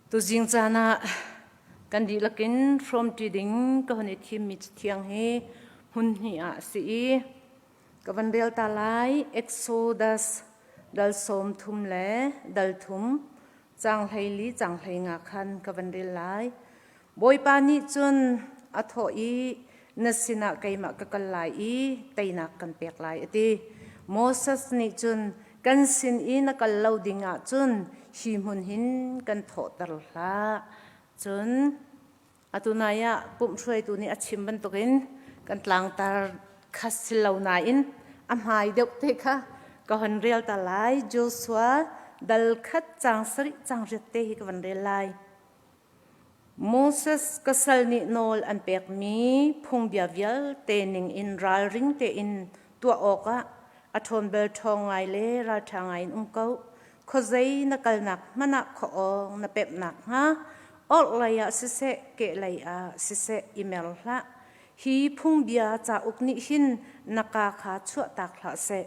Tuzing caan ah kan dihlak in hrawmṭi ding ka hun i thimmi cathiang hi hmun hnih ah a si i ka van rel ta lai. Exodus dal 30 le dal thum caang 14 caang 15 khan ka van rel lai. Bawipa nih cun a thawh i na sinah keimah ka kal lai i teinak kan pek lai a ti. Moses nih cun kan sin i na kal lo ding ahcun hi hmun hin kan thawhter hlah. Cun atu nai ah pumh hruaitu nih a chim bantukin kan tlangtar kha si lo nain a hmai deuh te kha ka hon rel ta lai. Joshua dal khat caang sarih caang riat te hi ka van rel lai. Moses ka sal nih nawl an pekmi phungbia vialte ningin ralring tein tuah awkah a ṭhawn bel ṭhawng ngai le ralṭha ngaiin um ko. Khuazei na kalnak hmanh ah khuaawng na pemh nakhnga orhlei ah siseh, kehlei ah siseh i mer hlah. Hi phungbia cauk nih hin na kaa kha chuahtak hlah seh.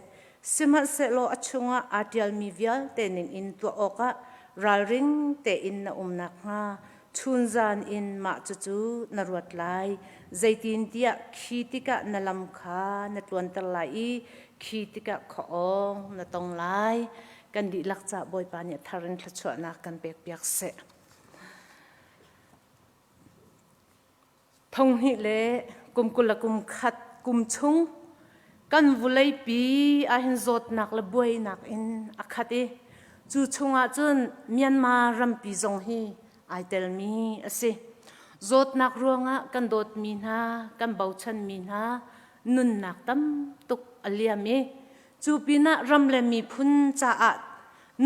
Sihmanhsehlaw a chungah aa ṭialmi vialte ningin tuah awkah ralring tein na um nakhnga chunzan in mah cucu na ruat lai. Zeitintiah khi tikah na lam kha na tluanter lai i khi tikah khuaawng na tong lai. Kan dihlak ca Bawipa nih a thar in thluachuahnak kan pekpiak seh. Thonghnih le kum 21 kum chung kan vuleipi ahhin zawtnak le buainak in a khat i cu chungah cun Myanmar rampi zong hi ai telmi a si. Zawtnak ruangah kan dawtmi hna, kan bochanmi hna nunnak tam tuk a liam i cu pinah ram le miphun caah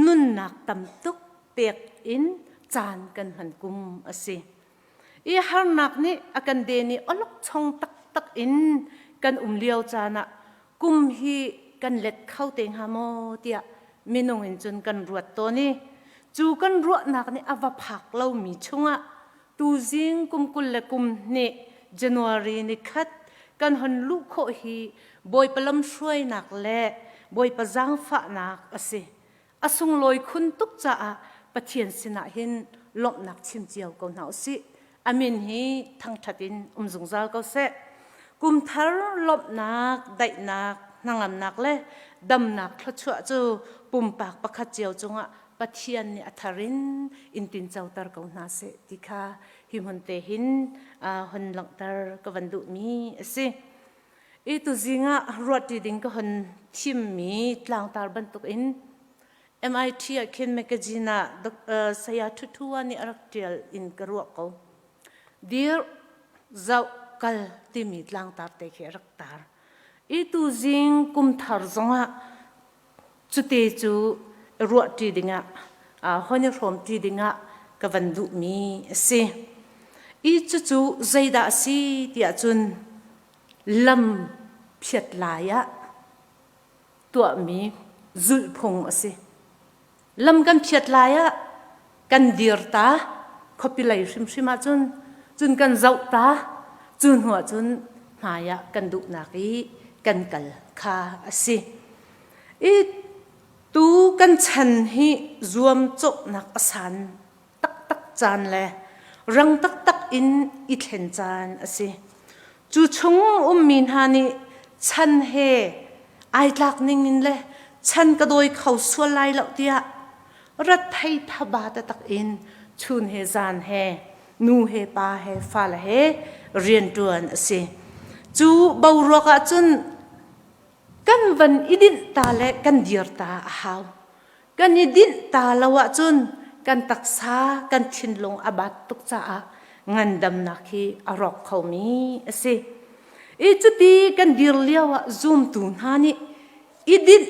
nunnak tam tuk pek in caan kan hman kum a si. I harnak nih a kan den i awlokchong taktak in kan um lio caan ah kum hi kan let kho te hnga maw tiah minung in cun kan ruat tawn i cu kan ruahnak nih a va phak lomi chungah tuzing kum 22 January ni khat kan hon luh khawh hi Bawipa lamhruainak le Bawipa zaangfahnak a si. A sunglawi khun tuk caah Pathian sinah hin lawmhnak chim cio ko hna usih. A min hi thangṭhat in um zungzal ko seh. Kum thar lawmhnak, daihnak, hnangamnak le damnak thluachuah cu pumpak pakhat cio cungah Pathian nih a thar in in tincoter ko hna seh ti kha hi hmun te hin hon langhter ka van duhmi a si. I tuzing ah ruahṭi ding ka hon thimmi tlangtar bantukin MIT ah khin magazine ah Saya Thuthua nih a rak ṭial in ka ruah ko. Dir, zoh, kal timi tlangtar te khi a rak tar. I tuzing kum thar zongah Cute cu ruahṭi dingah hon i hrawmṭi dingah ka van duhmi a si. I cucu zeidah a si tiah cun lam phiat lai ah tuahmi zulhphung a si. Lam kan phiat lai ah kan dir ta khuapi lei hrimhrim ahcun cun kan zoh ta cu hnu ahcun hmai ah kan duhnak i kan kal kha a si. I tu kan chan hi zuamcawhnak a san taktak caan le rang taktak in i thlen caan a si. Cu chung ummi hna nih chan he ai tlak ning in le chan ka dawi kho sual lai lo tiah rat thei thaba taktak in chun he zan he nu he pa he fale he rianṭuan a si. Cu boruak ah cun kan van i dinh ta le kan dir ta a hau. Kan i dinh ta lo ahcun kan taksa kan thinlung a bat tuk caah ngandamnak hi a rawk khomi a si. I cuti kan dir lio ah zumtu hna nih i dinh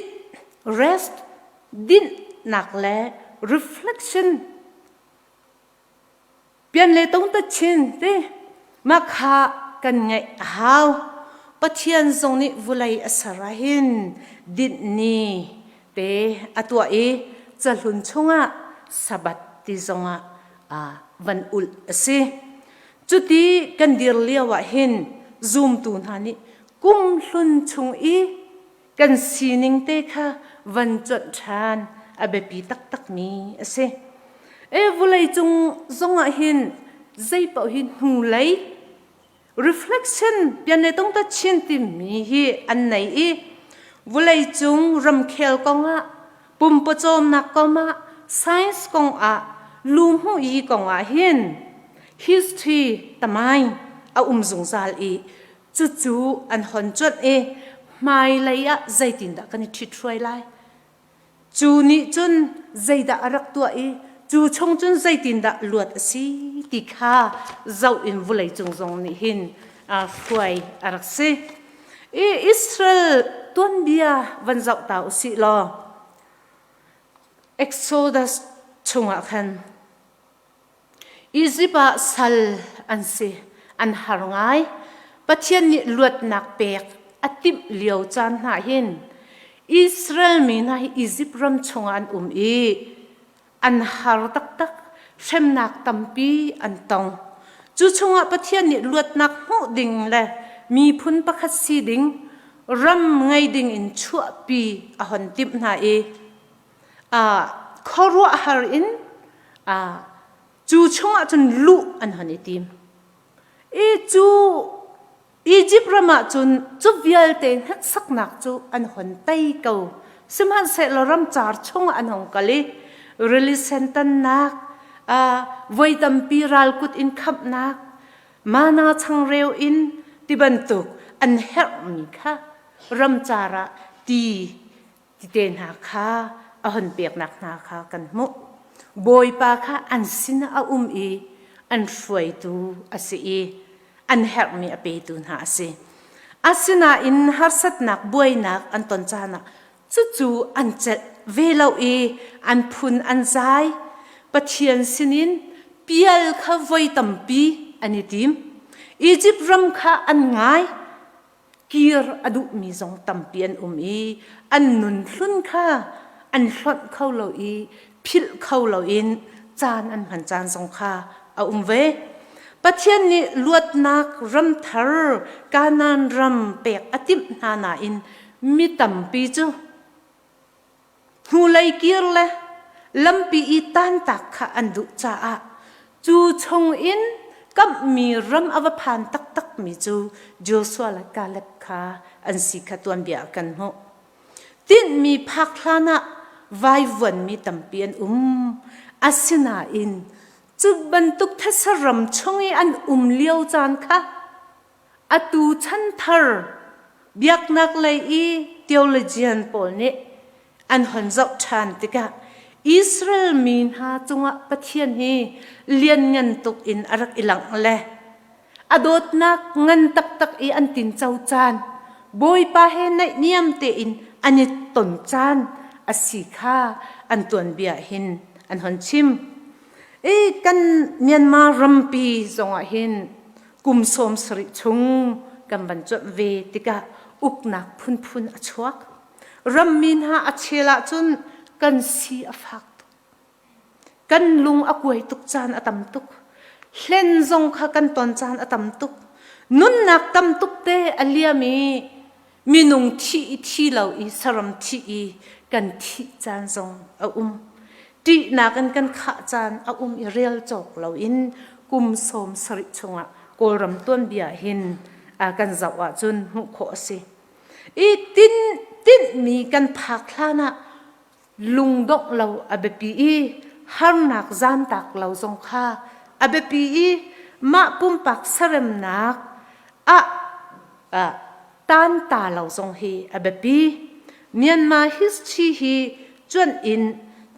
rest dinhnak le reflection Pian le tong ta chin ti mah kha kan ngaih a hau. Pathian zong nih vulei a ser ahhin dinh ni te a tuah i cahlun chungah Sabbath ti zongah van ulh a si. Cuti kan dir lio ah hin zumtu hna nih kum hlun chung i kan sining te kha van cuanh ṭhan a biapi taktakmi a si. E vulei cung zongah hin zei paoh hi hnulei reflection pian le tong ta chin timi hi an nei i vulei cung ramkhel kongah pumpawcawmnak kongah science kongah luhmuh yi kongah hin history tamai a um zungzal i cucu an hon cuanh i hmailei ah zeitindah kan i ṭhithruai lai cu nih cun zeidah a rak tuah i cu chung cun zeitindah luat a si ti kha zoh in vawlei cung zong nih hin hruai a rak si. I Israel tuanbia van zoh ta u sih law Exodus chungah khan Izipt ah sal an si. An har ngai. Pathian nih luatnak pek a timh lio caan hna hin Israel mi hna hi Izipt ram chungah an um i an har taktak. Hremnak tampi an tong. Cu chungah Pathian nih luatnak hmuh ding le miphun pakhat si ding, ram ngei ding in chuahpi a hon timh hna i khuaruahhar in cu chungah cun luh an hon i tim. I cu Egypt ram ah cun cu vialte hneksaknak cu an hon tei ko. Sihmanhsehlaw ramcar chungah an hong kal i rili sen tannak, voi tampi ralkut in khamhnak, mana changreu in ti bantuk an herhmi kha ramcar ah ti tite hna kha a hon peknak hna kha kan hmuh. Bawipa kha an sinah a um i an hruaitu a si i an herhmi a petu hna a si. Asinain harsatnak buainak an ton caan ah cucu an celh ve lo i an phun an zai. Pathian sinin pial kha voi tampi an i tim. Izipt ram kha an ngai. Kir a duhmi zong tampi an um i an nun hlun kha an hlonh kho lo i philh kho loin caan an hman caan zong kha a um ve. Pathian nih luatnak ram thar Kanaan ram pek a timh hna nain mi tampi cu Hnulei kir le lampi i tantak kha an duh caah cu chungin kamhmi ram a va phan taktakmi cu Joshua le Caleb kha an si kha tuanbia ah kan hmuh. Tinhmi phak hlanah vaivuanmi tampi an um. Asinain cu bantuk these ram chung i an um lio caan kha Atu chanthar biaknak lei i theologian pawl nih an hon zoh ṭhan tikah Israel mi hna cungah Pathian hi lianngan tuk in a rak i langh le a dawtnak ngan taktak i an tinco caan Bawipa he naihniam tein an i ton caan a si kha an tuanbia hin an hon chim. I kan Myanmar rampi zongah hin kum 70 chung kan van cuanh ve tikah uknak phunphun a chuak. Rammi hna a chel ahcun kan si a fak tuk. Kan lung a kuai tuk caan a tam tuk. Hlen zong kha kan ton caan a tam tuk. Nunnak tam tuk te a liam i minung thih i thi lo i saram thih i kan thih caan zong a um. Ṭihnak in kan khah caan a um i rel cawk loin kum 70 chungah Kawlram tuanbia hin kan zoh ahcun hmuh khawh a si. I tin tinhmi kan phak hlan ah lungdongh lo a biapi i harnak zaamtak lo zong kha a biapi i mah pumpak saremnak ah tanta lo zong hi a biapi. Myanmar history hi cuanh in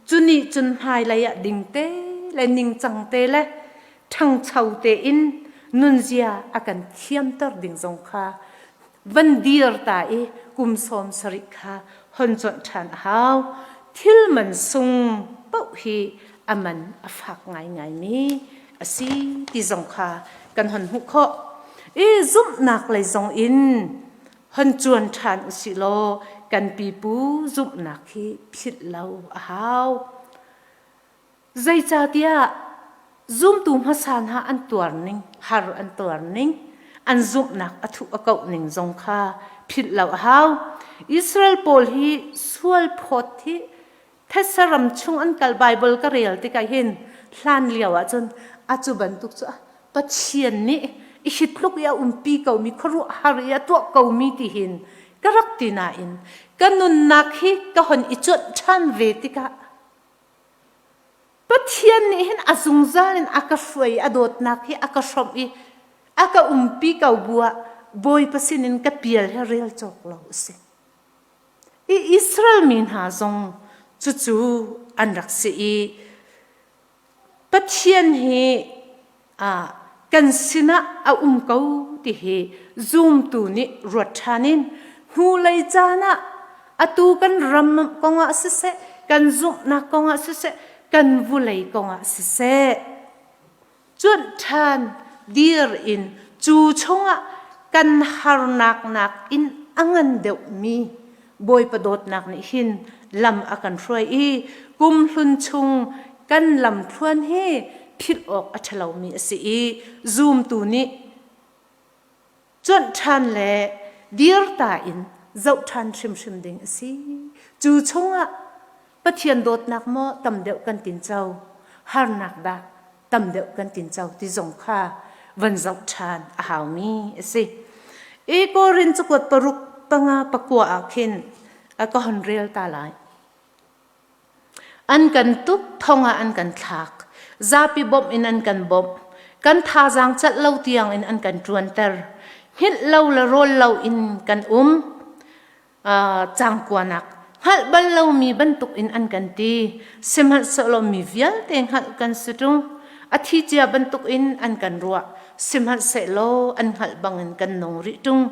cunih cun hmailei ah dingte le ningcang te le ṭhangcho tein nunzia a kan thiamter ding zong kha van dir ta i kum 70 kha hon cuanh ṭhan a hau. Thil man sung paoh hi a man a fak ngaingaimi a si ti zong kha kan hon hmuh khawh. I zumhnak lei zong in hon cuan ṭhan u sih law kan pipu zumhnak hi philh lo a hau. Zeicahtiah zumtu hmasa hna an tuar ning, har an tuar ning, an zumhnak a thuh a kauh ning zong kha philh lo a hau. Israel pawl hi sual phawt hi thetse ram chung an kal Bible ka rel tikah hin Hlan lio ahcun a cu bantuk cu Pathian nih i hi tluk i a umpi komi khuaruahhar i a tuah komi ti hin ka rak ti nain ka nunnak hi ka hon i cuanh ṭhan ve tikah Pathian nih hin a zungzal in a ka hruai i a dawtnak hi a ka hrawmh i a ka umpi ko bu ah Bawipa sinin ka pial hi rel cawk lo a si. I Israel mi hna zong cucu an rak si i Pathian hi kan sinah a um ko ti hi zumtu nih ruat ṭhan in hnulei caan ah atu kan ram kongah siseh, kan zumhnak kongah siseh, kan vulei kongah siseh, cuanh ṭhan dir in cu chungah kan harnak nakin a ngan deuhmi Bawipa dawtnak nih hin lam a kan hruai i kumhlun chung kan lamthluan hi philh awk a ṭhalomi a si i zumtu nih cuanh ṭhan le dirta in zoh ṭhan hrimhrim ding a si. Cu chungah Pathian dawtnak maw tam deuh kan tinco, harnak dah tam deuh kan tinco ti zong kha van zoh ṭhan a haumi a si. I Korin cakuat paruk panga pakua ah khin a ka hon rel ta lai. An kan tuk thong ah an kan thlak. Zapi bawmh in an kan bawmh. Kan thazaang celh lo tiang in an kan ṭuanter. Hngilh lo le rawl lo in kan um. Cangkuanak hngalh bal lomi bantuk in an kan ti. Sihmanhsehlaw mi vialte hngalh kan si ṭung. A thi cia bantuk in an kan ruah. Sihmanhsehlaw an hngalh bangin kan nung rih ṭung.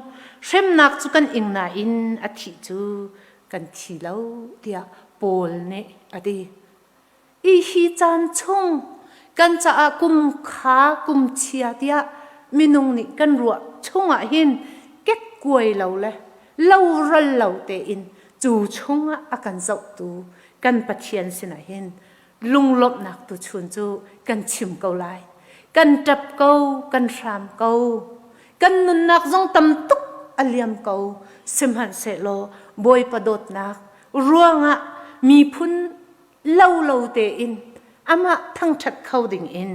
Hremnak cu kan ing nain a thih cu kan thi lo tiah Paul nih a ti. I hi caan chung kan caah kum kha kum chia tiah minung nih kan ruah chungah hin kekkuai lo le loral lo tein cu chungah a kan zohtu kan Pathian sinah hin lunglawmhnak tu chun cu kan chim ko lai. Kan ṭap ko, kan hram ko. Kan nunnak zong tam tuk a liam ko. Sihmanhsehlaw Bawipa dawtnak ruangah miphun lo lo tein amah thangṭhat kho ding in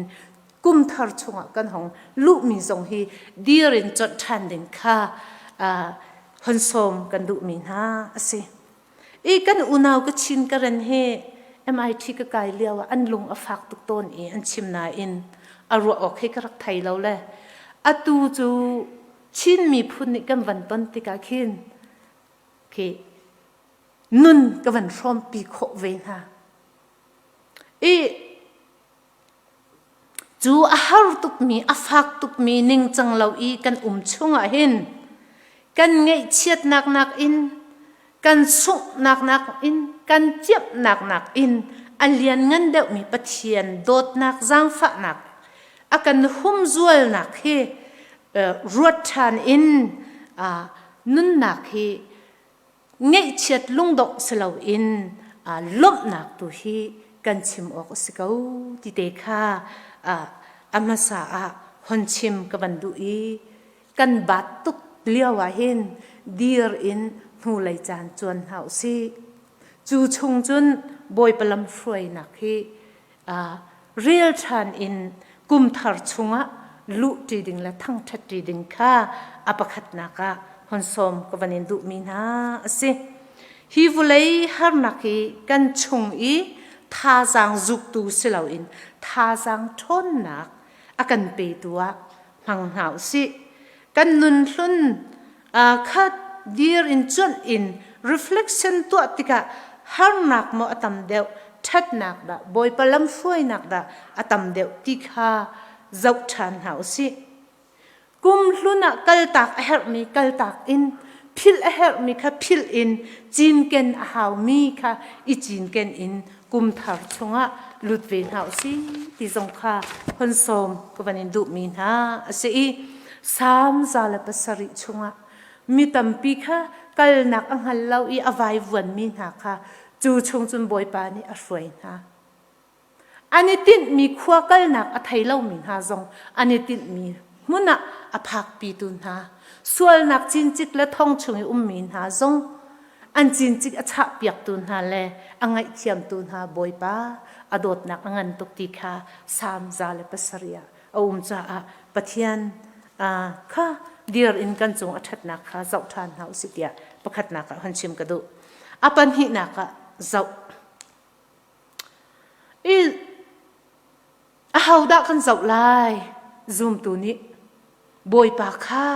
kumthar chungah kan hong luhmi zong hi dir in conh ṭhan ding kha hon sawm kan duhmi hna a si. I kan unau Kachin Karen hi MIT ka kai lio ah an lung a fak tuk tawn i an chim nain a ruah awk hi ka rak thei lo le atu cu Chin miphun nih kan van ton tikah khin khi nun ka van hrawmpi khawh ve hna. I cu a har tukmi, a fak tukmi ningcang lo i kan um chungah hin kan ngaihchiatnak nakin kan sunghnak nakin kan ciamhnak nakin a lianngan deuhmi Pathian dawtnak zaangfahnak a kan humzualnak hi ruat ṭhan in nunnak hi ngeihchiat lungdongh si loin lawmhnak tu hi kan chim awk a si ko ti te kha a hmasa ah hon chim ka van duh i kan baat tuk lio ah hin dir in hnulei caan cuan hna usih. Cu chung cun Bawipa lamhruainak hi rel ṭhan in kum thar chungah luhṭi ding le thangṭhatṭi ding kha a pakhatnak ah hon sawm ka van in duhmi hna a si. Hi vawlei harnak hi kan chung i thazaang zuktu si loin thazaang ṭhawnnak a kan petu ah hmang hna u sih. Kan nun hlun khat dir in cuanh in reflection tuah tikah harnak maw a tam deuh ṭhatnak dah Bawipa lamhruainak dah a tam deuh ti kha zoh ṭhan hna u sih. Kum hlun ah kaltak a herhmi kaltak in philh a herhmi kha philh in cinken a haumi kha i cinken in kum thar chungah lut ve hna u sih ti zong kha hon sawm ka van in duhmi hna a si i Salm 107 chungah mi tampi kha kalnak a hngal lo i a vaivuanmi hna kha cu chung cun Bawipa nih a hruai hna. An i tinhmi khua kalnak a thei lomi hna zong an i tinhmi hmun ah a phakpitu hna, sualnak cincik le thong chung i ummi hna zong an cincik a chahpiaktu hna le a ngaihthiamtu hna Bawipa. A dawtnak a ngan tuk ti kha Salm 107 ah a um caah Pathian kha dir in kan cung a ṭhatnak kha zoh ṭhan hna usih tiah pakhatnak ah hon chim ka duh. A pahnihnak ah zoh. I ahodah kan zoh lai? Zumtu nih Bawipa kha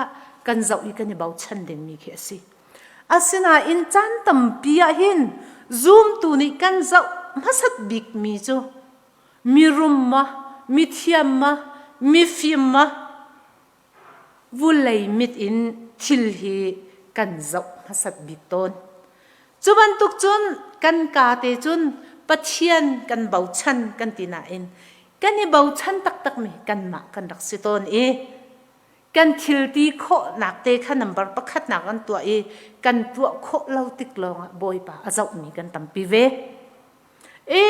kan zoh i kan i bochan dingmi khi a si. Asinain caan tampi ah hin zumtu nih kan zoh hmasat bikmi cu mirum ma, mithiam ma, mifim ma, vulei mit in thil hi kan zoh hmasat bik tawn. Cu bantuk cun kan kaa te cun Pathian kan bochan kan ti nain kan i bochan taktakmi kanmah kan rak si tawn i kan thil ti khawhnak te kha number pakhatnak an tuah i kan tuah khawh lo tik lawngah Bawipa a zohmi kan tampi ve. I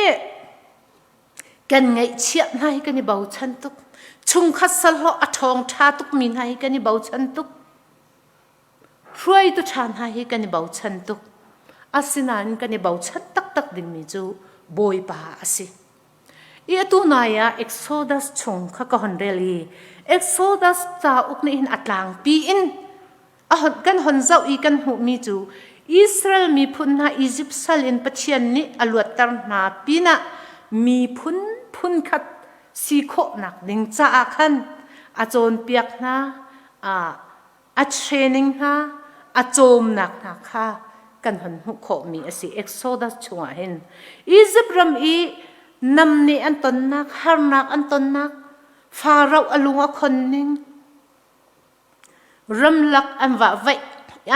kan ngaihchiah hna hi kan i bochan tuk. Chungkhat salhlawh a ṭhawng ṭha tukmi hna hi kan i bochan tuk. Hruaitu ṭha hna hi kan i bochan tuk. Asinain kan i bochan taktak dingmi cu Bawipa a si. I atu nai ah Exodus chung kha ka hon rel i Exodus cauk nih hin a tlangpi in kan hon zoh i kan hmuhmi cu Israel miphun hna Izipt sal in Pathian nih a luatter hna pinah miphun phunkhat si khawhnak ding caah khan a cawnpiak hna, a training hna, a cawmnak hna kha kan hon hmuh khawhmi a si. Exodus chungah hin Izipt ram i namneh an tonnak, harnak an tonnak, Pharaoh a lung a khon ning, ramlak an vahvaih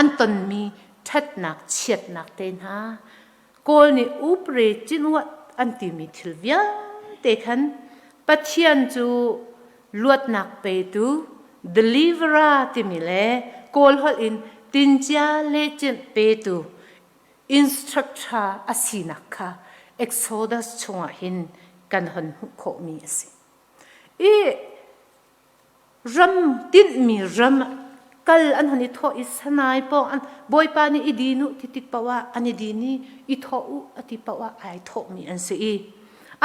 an tonmi ṭhatnak chiatnak te hna Kawl nih upre cinuat an timi thil vialte khan Pathian cu luatnak petu deliverer timi le Kawl holh in tincia le cinh petu instructor a sinak kha Exodus chungah hin kan hon hmuh khawhmi a si. I ram tinhmi ram kal an hon i thawh i Sanai pawng an Bawipa nih i din u ti tik paoh ah an i din i i thawh u a ti paoh ah ai thawhmi an si i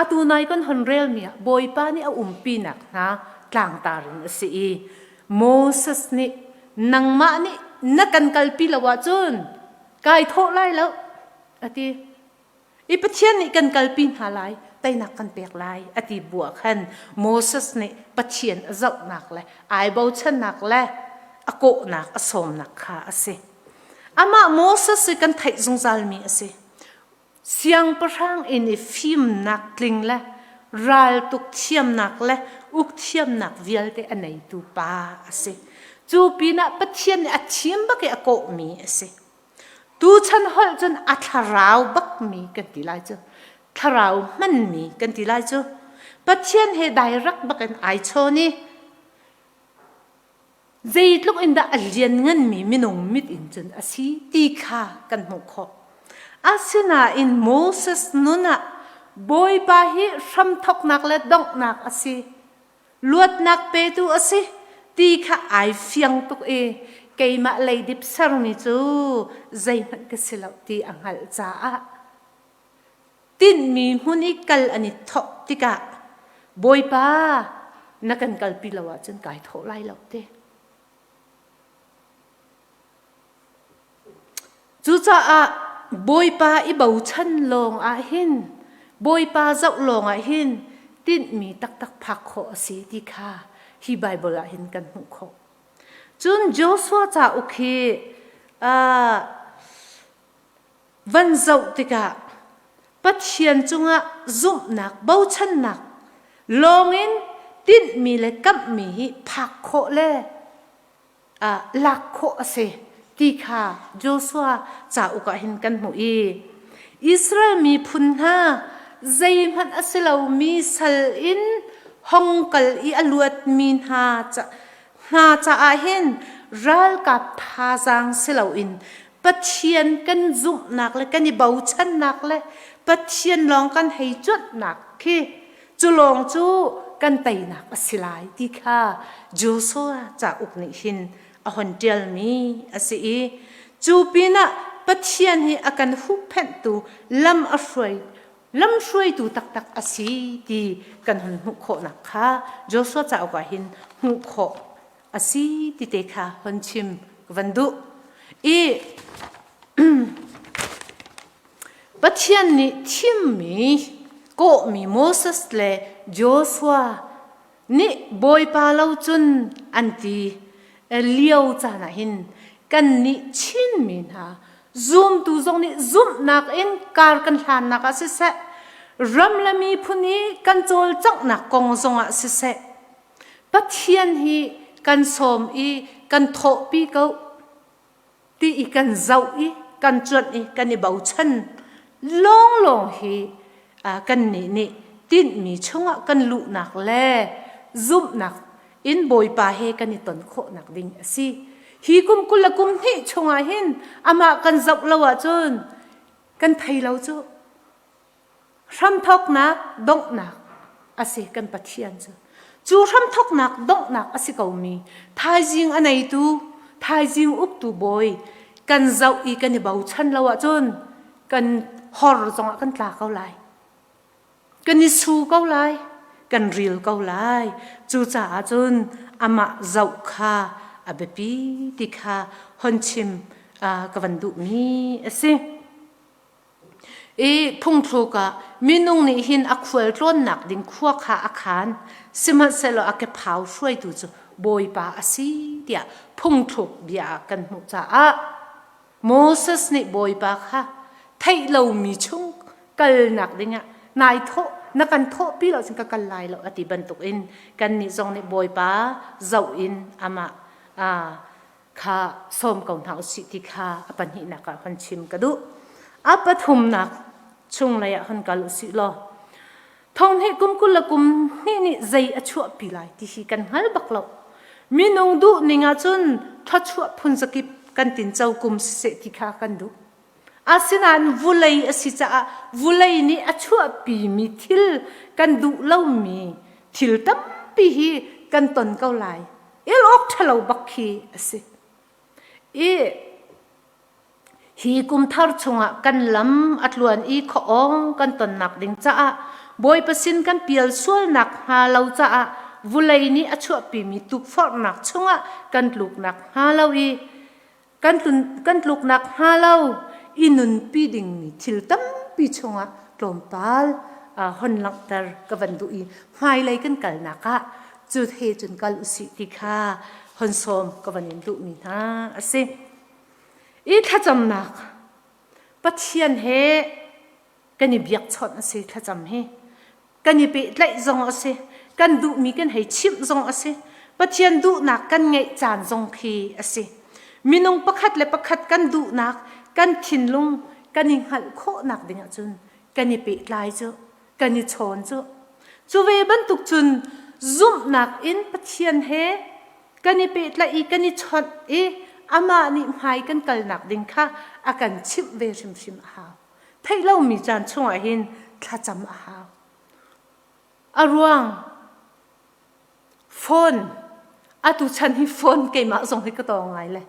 atu nai kan hon relmi ah Bawipa nih a umpinak hna tlangtar in a si i Moses nih nangmah nih na kan kalpi lo ahcun kai thawh lai lo a ti. I Pathian nih kan kalpi hna lai, teinak kan pek lai a ti bu ah khan Moses nih Pathian a zohnak le ai bochannak le a kawhnak a sawmnak kha a si. Amah Moses hi kan theih zungzalmi a si. Siangpahrang inn i fimnak tling le raltuk thiamnak le uk thiamnak vialte a neitu pa a si. Cu pinah Pathian nih a thim bak i a kawhmi a si. Tuchan holh cun a thlarau bakmi kan ti lai cu. Thlarau hmanmi kan ti lai cu. Pathian he direct bakin ai chawn i zeitluk in dah a liannganmi minung mit in cun a si ti kha kan hmuh khawh. Asinain Moses nun ah Bawipa hi hramthawknak le donghnak a si. Luatnak petu a si ti kha ai fiang tuk i keimah leidip sermi cu zeihmanh ka si lo ti a hngalh caah tinhmi hmun i kal an i thawk tikah Bawipa na kan kalpi lo ahcun kai thawh lai lo ti. Cucaah Bawipa i bochan lawng ah hin Bawipa zoh lawng ah hin tinhmi taktak phak khawh a si ti kha hi Baibal ah hin kan hmuh khawh. Cun Joshua cauk hi uh, van zoh tikah Pathian cungah zumhnak bochannak lawngin tinhmi le kamhmi hi phak khawh le lak khawh a si ti kha Joshua cauk ah hin kan hmuh i Israel miphun hna zeihmanh a si lomi sal in hong kal i a luatmi hna hna caah hin ralkap thazaang si loin Pathian kan zumhnak le kan i bochannak le Pathian lawng kan hei cuanhnak khi Cu lawng cu kan teinak a si lai ti kha Joshua cauk nih hin a hon ṭialmi a si i cu pinah Pathian hi a kan huhphenhtu lam a hruai. Lamhruaitu taktak a si ti kan hun hmuh khawhnak kha Joshua cauk ah hin hmuh khawh a si ti te kha hon chim ka van duh. I Pathian nih thimmi kawhmi Moses le Joshua nih Bawipa lo cun an ti lio caan ah hin kannih Chinmi hna zumtu zong nih zumhnak in kar kan hlannak ah siseh ram le miphun i kan cawlcanghnak kong zongah siseh Pathian hi kan sawm i kan thawhpi ko ti i kan zoh i kan cuanh i kan i bochan lawnglawng hi kannih nih tinhmi chungah kan luhnak le zumhnak in Bawipa he kan i ton khawhnak ding a si. Hi kum 20 le kum hnih chungah hin amah kan zoh lo ahcun kan thei lo cu. Hramthawknak donghnak a si kan Pathian cu. Cu hramthawknak donghnak a si komi thaizing a neitu, thaizing uktu bawi kan zoh i kan i bochan lo ahcun kan hor zongah kan tla ko lai. Kan i su ko lai. Kan ril ko lai. Cucaah cun amah zoh kha a biapi ti kha hon chim ka van duhmi a si. I phungthluk ah minung nih hin a khualtlawnnak ding khua kha a khaan, sihmanhsehlaw a kephau hruaitu cu Bawipa a si tiah phungthluk bia ah kan hmuh caah Moses nih Bawipa kha theih lomi chung kalnak dingah nai thawh na kan thawhpi lo cun ka kal lai lo a ti bantukin kannih zong nih Bawipa zoh in amah kha sawm ko hna usih ti kha a pahnihnak ah hon chim ka duh. A pathumnak chunglei ah hon kal usih law thong hnih kum 20 le kum hnih nih zei a chuahpi lai ti hi kan hngal bak lo. Minung duh ning ahcun thluachuah phun zakip kan tinco kum siseh ti kha kan duh. Asinain vulei a si caah vulei nih a chuahpimi thil kan duh lomi thil tampi hi kan ton ko lai. El awk ṭhalo bak khi a si. I hi kum thar chungah kan lam a tluan i khuaawng kan tonnak ding caah Bawipa sin kan pial sualnak hnga lo caah vulei nih a chuahpimi tukforhnak chungah kan tluknak hnga lo i kan, kan tluknak hnga lo i nunpi dingmi thil tampi chungah tlawmpal hon langhter ka van duh i hmailei kan kalnak ah cu he cun kal usih ti kha hon sawm ka van in duhmi hna a si. I thlacamnak Pathian he kan i biakchawnh a si thlacam hi kan i pehtlaih zong a si kan duhmi kan hei chimh zong a si Pathian duhnak kan ngeih caan zong khi a si minung pakhat le pakhat kan duhnak kan thinlung kan i hngalh khawhnak ding ahcun kan i pehtlai cu kan i chawn cu cu ve bantuk cun zumhnak in Pathian he kan i pehtlaih i kan i chawnh i amah nih hmai kan kalnak ding kha a kan chimh ve hrimhrim a hau Theih lomi caan chungah hin thlacam a hau. A ruang phone atu chan hi phone keimah zong hi ka tawng ngai le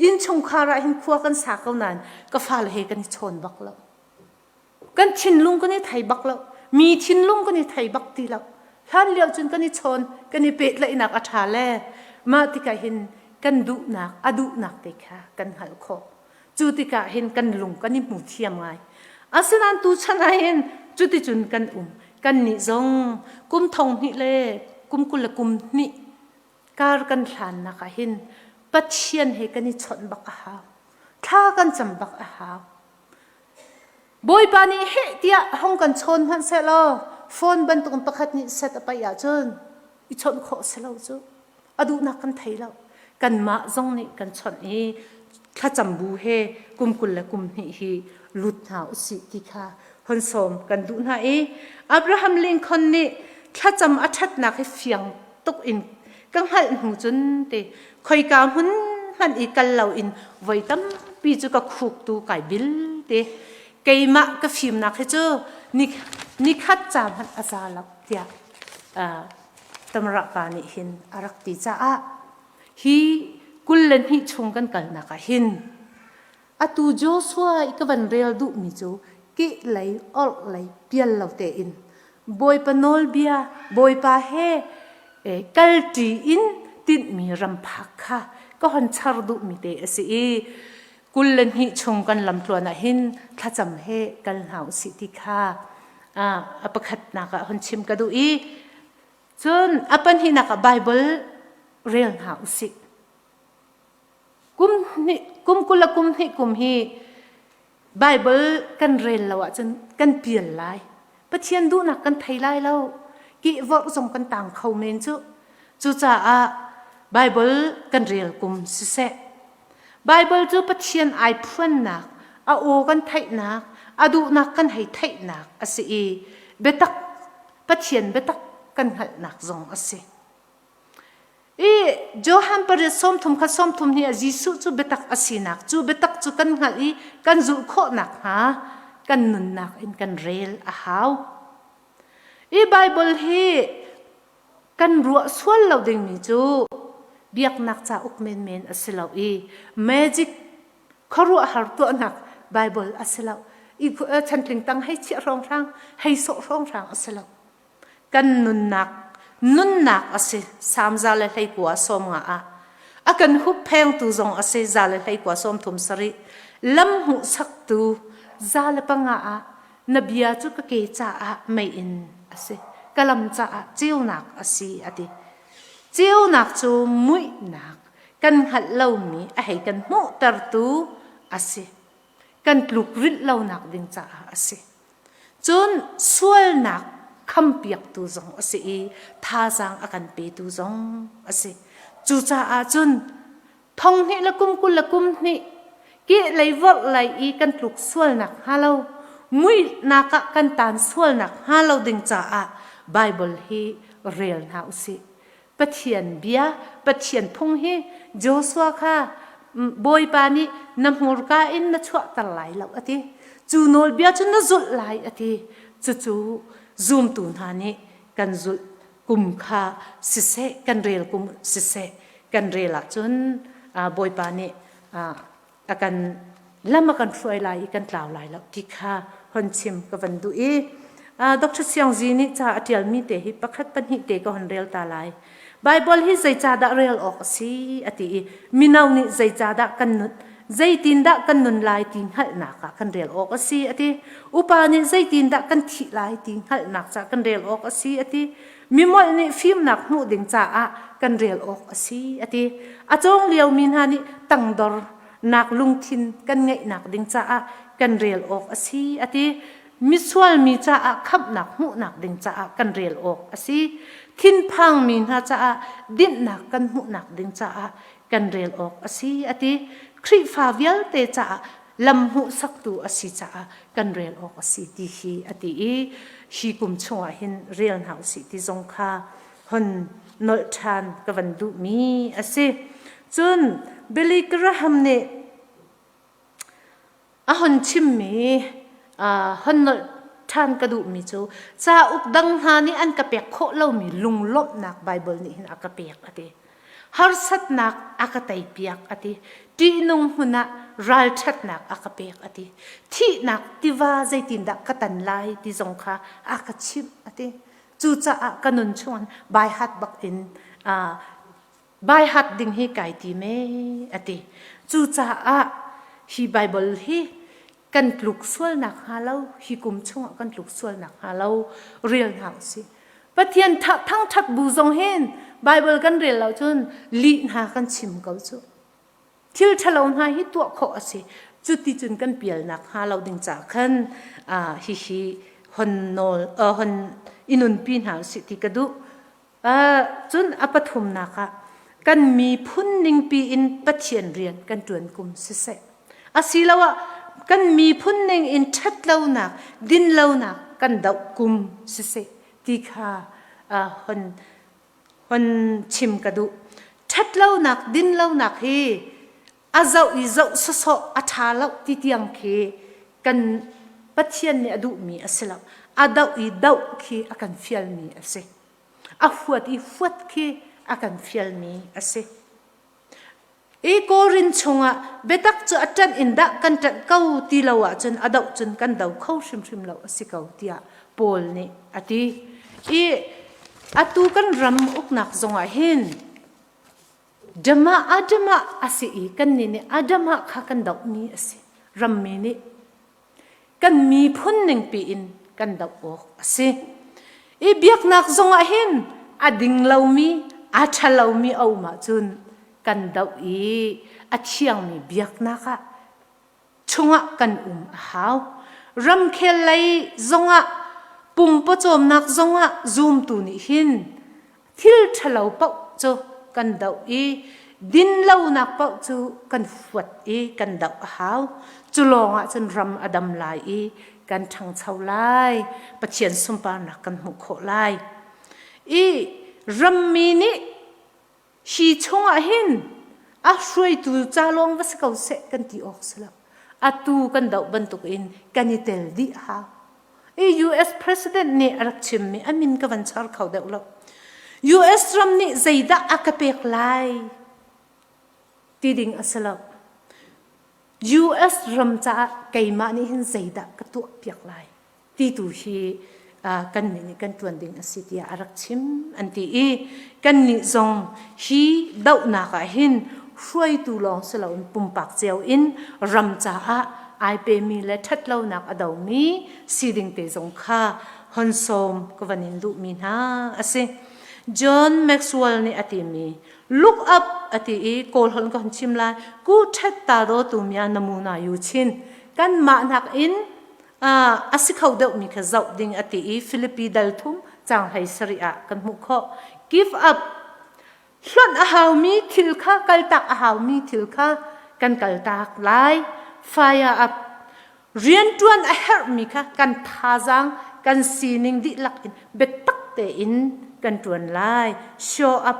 innchungkhar ah hin khua kan sa ko nain ka fale he kan i chawn bak lo. Kan thinlung kan i thei bak lo. Mi thinlung kan i thei bak ti lo. Hlan lio cun kan i chawn, kan i pehtlaihnak a ṭha le mah tikah hin kan duhnak, a duhnak te kha kan hngalh khawh. Cu tikah hin kan lung kan i hmu thiam ngai. Asinain tuchan ah hin cuticun kan um. Kannih zong kum thong hnih le kum 20 le kum hnih kar kan hlannak ah hin Pathian he kan i chawnh bak a hau. Thla kan cam bak a hau. Bawipa nih heh tiah hong kan chawn hmanh sehlaw phone bantukin pakhat nih set a paih ahcun i chawnh khawh si lo cu. A duhnak kan thei lo. Kanmah zong nih kan chawnh i thlacam bu he kum 20 le kum hnih hi lut hna usih ti kha hon sawm kan duh hna i Abraham Lincoln nih thlacam a ṭhatnak hi fiang tuk in ka hngalh hnu cun te khoika hmun hmanh i kal lo in voi tampi cu ka khuk tu kai bil te keimah ka fimnak hi cu nikhat ca hmanh a za lo tiah Tamra pa nih hin a rak ti caah hi 22 chung kan kalnak ah hin atu Joshua i ka van rel duhmi cu Kehlei orhlei pial lo tein Bawipa nawlbia Bawipa he kalṭi in tinhmi ram phak kha ka hon char duhmi te a si i 22 chung kan lamtluan ah hin thlacam he kal hna usih ti kha a pakhatnak ah hon chim ka duh i cun a pahnihnak ah Baibal rel hna usih. Kum hnih kum 20 le kum hnih kum hi Baibal kan rel lo ahcun kan pial lai. Pathian duhnak kan thei lai lo. Kehvorh zong kan tang kho men cu. Cucaah Baibal kan rel kum siseh. Baibal cu Pathian ai phuannak, a aw kan theihnak, a duhnak kan hei theihnak a si i biatak Pathian biatak kan hngalhnak zong a si. I Johan pariat 30 kha 30 nih Jesuh cu biatak a sinak cu biatak cu kan hngalh i kan zulh khawh nakhnga kan nunnak in kan rel a hau. I Bible hi kan ruah sual lo dingmi cu biaknak cauk menmen a si lo i magic khuaruahhar tuahnak Bible a si lo. I chantling tang hei chiah hrawnghrang hei sawh hrawnghrang a si lo. Kan nunnak nunnak a si Salm 119 ah a kan hupphengtu zong a si 119 37 lam hmuhsaktu 105 ah na bia cu ka ke caah meiinn a si ka lam caah ceunak a si a ti ceunak cu muihnak kan hngalh lomi a hei kan hmuhtertu a si kan tluk rilh lonak ding caah a si Cun sualnak khampiaktu zong a si i thazaang a kan petu zong a si. Cucaah cun thong hnih le kum 20 le kum hnih kehlei vorhlei i kan tluk sualnak hnga lo, muihnak ah kan taan sualnak hnga lo ding caah Baibal hi rel hna u sih. Pathian bia, Pathian phung hi Joshua kha Bawipa nih na hmurka in na chuahter lai lo a ti. Cu nawlbia cu na zulh lai a ti. Cucu zumtu hna nih kan zulh kum kha siseh, kan rel kum siseh, kan rel ahcun Bawipa nih a kan lam a kan hruai lai i kan tlau lai lo ti kha hon chim ka van duh i Dr. Siang Zi nih ca a ṭialmi te hi pakhat pahnih te ka hon rel ta lai. Bible hi zeicahdah rel awk a si a ti i mino nih zeicahdah kan nun zeitindah kan nun lai ti hngalhnak ah kan rel awk a si a ti. Upa nih zeitindah kan thih lai ti hngalhnak caah kan rel awk a si a ti. Mimolh nih fimnak hmuh ding caah kan rel awk a si a ti. A cawng liomi hna nih tangdor nak lungthin kan ngeihnak ding caah kan rel awk a si a ti. Misual mi caah khamhnak hmuhnak ding caah kan rel awk a si. Thinphangmi hna caah dinhnak kan hmuhnak ding caah kan rel awk a si a ti. Khrihfa vialte caah lam hmuhsaktu a si caah kan rel awk a si ti hi a ti i hi kum chungah hin rel hna usih ti zong kha hon nolh ṭhan ka van duhmi a si. Cun Billy Graham nih a hon chimmi hon nolh ṭhan ka duhmi cu cauk dang hna nih an ka pek khawh lomi lunglawmhnak Baibal nih hin a ka pek a ti. Harsatnak a ka teipiak a ti. Ṭihnung hmun ah ralṭhatnak a ka pek a ti. Thihnak tiva zeitindah ka tan lai ti zong kha a ka chimh a ti. Cucaah ka nun chungin baihat bak in baihat ding hi kai tim ee a ti. Cucaah hi Baibal hi kan tluk sualnak hnga lo hi kum chungah kan tluk sualnak hnga lo rel hna usih. Pathian thangṭhat bu zong hin Baibal kan rel lo cun lih hna kan chim ko cu. Thil ṭhalo hna hi tuah khawh a si. Cuti cun kan pialnak hnga lo ding ca khan hihi hon nawl hon i nunpi hna usih ti ka duh. Cun a pathumnak ah kan miphun ningpi in Pathian rian kan ṭuan kum siseh. Asiloah kan miphun ning in ṭhatlonak, dinlonak kan doh kum siseh ti kha hon hon chim ka duh. Ṭhatlonak, dinlonak hi a zoh i zoh sawsawh a ṭha lo ti tiang khi kan Pathian nih a duhmi a si lo. A doh i doh khi a kan fialmi a si. A huat i huat khi a kan fialmi a si. I Korin chungah biatak cu a ṭanh in dah kan ṭanh ko ti lo ahcun a doh cun kan do kho hrimhrim lo a si ko tiah Paul nih a ti. I atu kan ram uknak zongah hin Dama Adama a si i kannih nih Adama kha kan dohmi a si. Rammi nih kan miphun ningpi in kan doh awk a si. I biaknak zongah hin a ding lomi, a ṭha lomi a um ahcun kan doh i a thiangmi biaknak ah chungah kan um a hau. Ramkhel lei zongah pumpawcawmnak zongah zumtu nih hin thil ṭhalo paoh cu kan doh i dinlonak paoh cu kan huat i kan doh a hau. Cu lawngah cun ram a dam lai i kan ṭhangcho lai. Pathian sunparnak kan hmuh khawh lai. I rammi nih Hi chungah hin a hruaitu ca lawng va si ko seh kan ti awk si lo. Atu kan doh bantukin kan i tel dih hau. I US President nih a rak chimmi a min ka van char kho deuh lo. US ram nih zeidah a ka pek lai ti ding a si lo. US ram caah keimah nih hin zeidah ka tuah piak lai ti tu hi kannih nih kan ṭuan ding a si tiah a rak chim an ti i kannih zong hi dohnak ah hin hruaitu lawng si loin pumpak cio in ram caah ai pemi le ṭhatlonak a domi si ding te zong kha hon sawm ka van in duhmi hna a si. John Maxwell nih a timi look up a ti i kawl holh ka hun chim lai ku ṭhet ta do tu mia namuna yu chin kanmah nakin a si kho deuhmi kha zoh ding a ti i Filipi dal thum caang 17 ah kan hmuh khawh. Give up hlonh a haumi thil kha kaltak a haumi thil kha kan kaltak lai. Fire up rianṭuan a herhmi kha kan thazaang kan sining dihlak in biatak tein kan ṭuan lai. Show up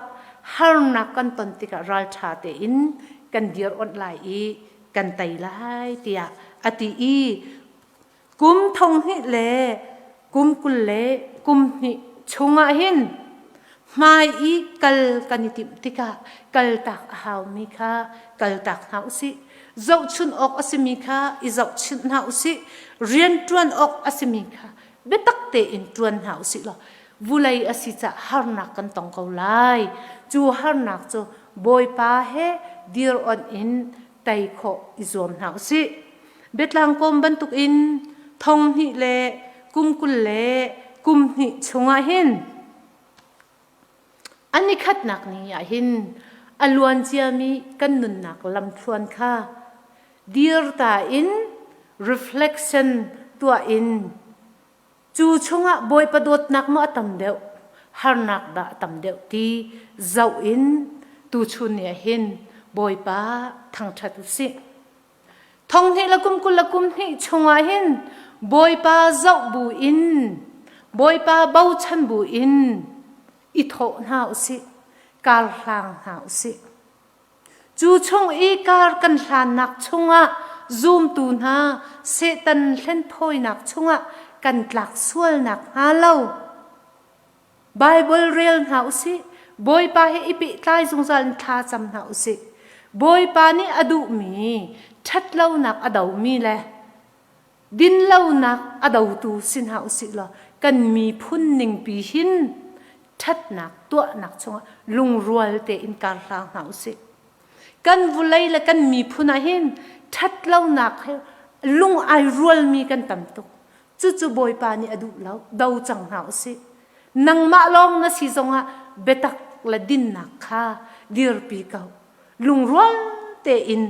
harnak kan ton tikah ralṭha tein kan dir onh lai i kan tei lai tiah a ti i kum thong hnih le kum 20 le kum hnih chungah hin hmai i kal kan i timh tikah kaltak a haumi kha kaltak hna usih zohchun awk a simi kha i zohchunh hna usih rianṭuan awk a simi kha biatak tein ṭuan hna usih law vulei a si cah harnak kan tong ko lai cu harnak cu Bawipa he dir onh in tei khawh i zuam hna usih. Biatlang kawm bantukin thong hnih le kum 20 le kum hnih chungah hin a nikhatnak ni ah hin a luan ciami kan nunnak lamthluan kha dir ta in reflection tuah in Cu chungah Bawipa dawtnak maw a tam deuh, harnak dah a tam deuh ti zoh in tuchun ni ah hin Bawipa thangṭhat u sih. Thong hnih le kum 20 le kum hnih chungah hin Bawipa zoh bu in, Bawipa bochan bu in i thawh hna u sih, kar hlang hna u sih. Cu chung i kar kan hlannak chungah zumtu hna Satan hlenthawinak chungah kan tlak sualnak hnga lo. Baibal rel hna usih. Bawipa he i pehtlai zungzal in thla cam hna usih. Bawipa nih a duhmi ṭhatlonak a domi le dinlonak a dotu si hna usih law kan miphun ningpi hin ṭhatnak tuahnak chungah lungrual tein kar hlang hna usih. Kan vulei le kan miphun ah hin ṭhatlonak he lung ai rualmi kan tam tuk. Cucu Bawipa nih a duh lo, do cang hna usih. Nangmah lawng na si zongah biatak le dinnak kha dirpi ko. Lungrual tein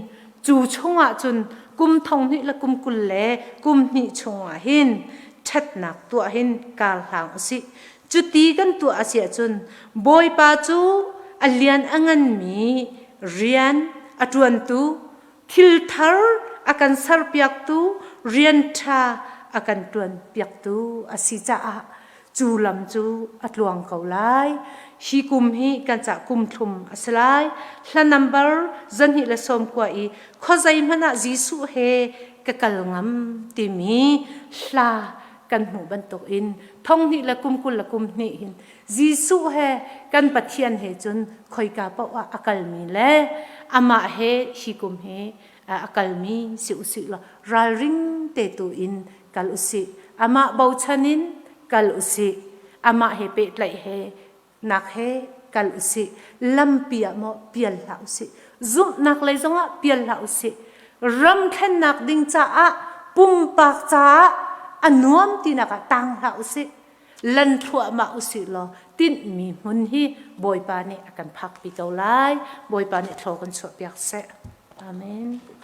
cu chungah cun kum thong hnih le kum 20 le kum hnih chungah hin ṭhatnak tuah hin kar hlang usih. Cuti kan tuah a si ahcun Bawipa cu a lian a nganmi rian a ṭuantu, thil thar a kan serpiaktu, rian ṭha a kan ṭuanpiaktu a si caah cu lam cu a tluang ko lai. Hi kum hi kan cah kum thlum a si lai. Hla number 219 i khuazei hmanh ah Jesuh he ka kal ngam timi hla kan hmuh bantukin thong hnih le kum 20 le kum hnih hin. Jesuh he kan Pathian he cun khoika paoh ah a kalmi le amah he hi kum hi a kalmi si usih law ralring te tu in kal usih. Amah bochan in kal usih. Amah he pehtlaih he nak he kal usih. Lampi ah maw pial hlah usih. Zumhnak lei zongah pial hlah usih. Ram thlennak ding caah pumpak caah a nuam tinak ah tang hlah usih. Lan thluahmah usih law tinhmi hmun hi Bawipa nih a kan phakpi ko lai. Bawipa nih thlaw kan chuahpiak seh. Amen.